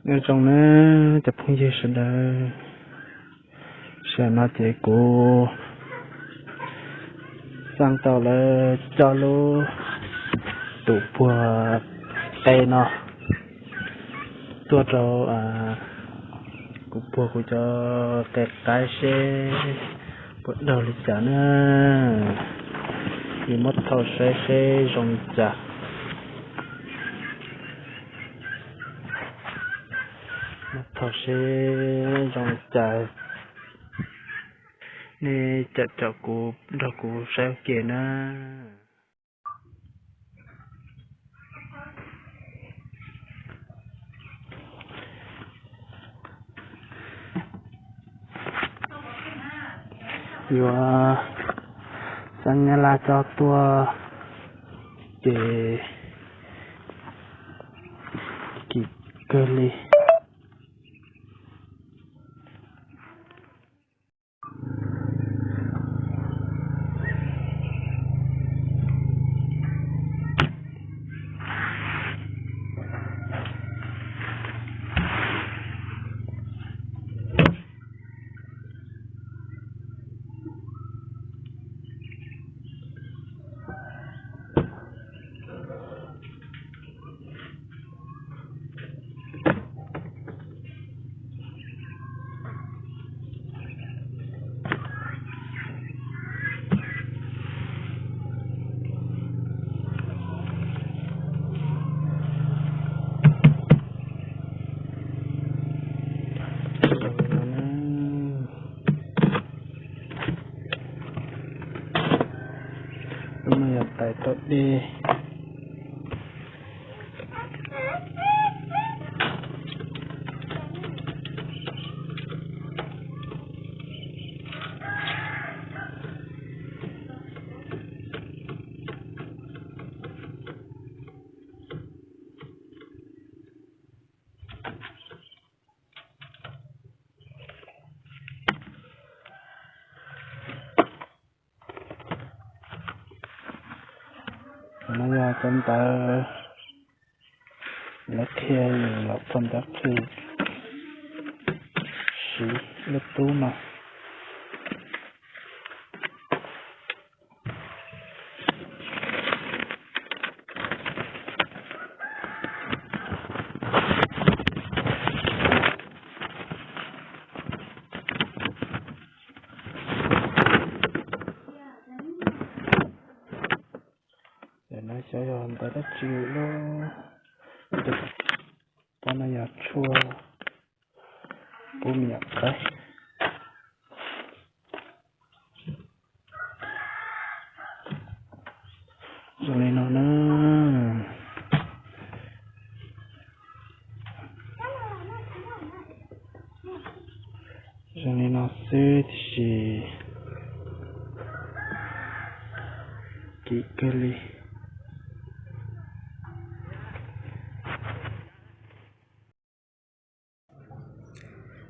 Nyob zoo nawb cov phooj ywg sawv daws, sawm no ces kuv xaj tau lawv coj lub tus puag qe no tuaj rau kuv puag kuv cov qe qaib seb puas daug li cas na. Yuav muab thauj saib seb zoo li cas. Muab thauj seb zoo li cas, nej caum caum kuv nrog kuv saib ua ke na. Yuav xa nyab laj tso tuaj ces kim kawg li. Lub no yog tais tau dej. No yog cov ntawv lawv qhia yus los txog ntawv qhia siv lub tub no. Tam no xyov yog ntawv dab tsi lub, tam no yog tshuaj pub me nyuam qaib. Zoo li no na. Zoo li no xwb tiam sis kim kawg li.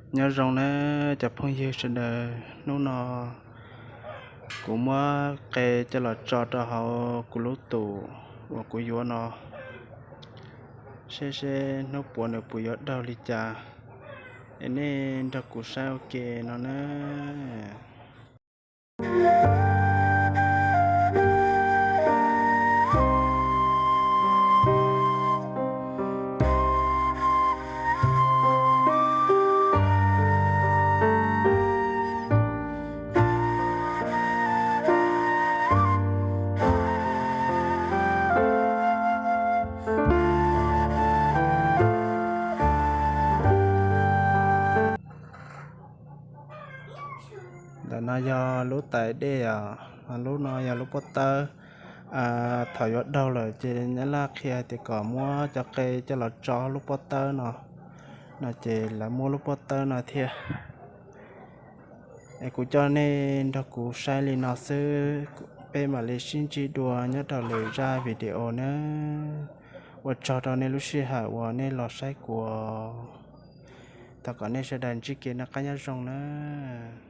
Nyob zoo na cov phooj ywg sawv daws, hnub no kuv muab qe coj los tso rau hauv kuv lub tus uas kuv yuav no, seb seb hnub puav nws puas yuav daug li cas, es nej nrog kuv saib ua ke no na. Ntawm no yog lub tais dej os, lub no yog lub pob tawb. Thaum yuav daug lawm ces nyab laj qhia hais tias kom muab cov qe coj los tso lub pob tawb no, no ces lawv muab lub pob tawb no thiab. Es kuv coj nej nrog kuv saib li no xwb, peb mam li sib ntsib dua nyob rau lwm zaj video nawb. Ua tsaug rau nej lub sij hawm uas nej los saib kuv. Thov kom nej sawv daws ntsib kev noj qab nyob zoo nawb.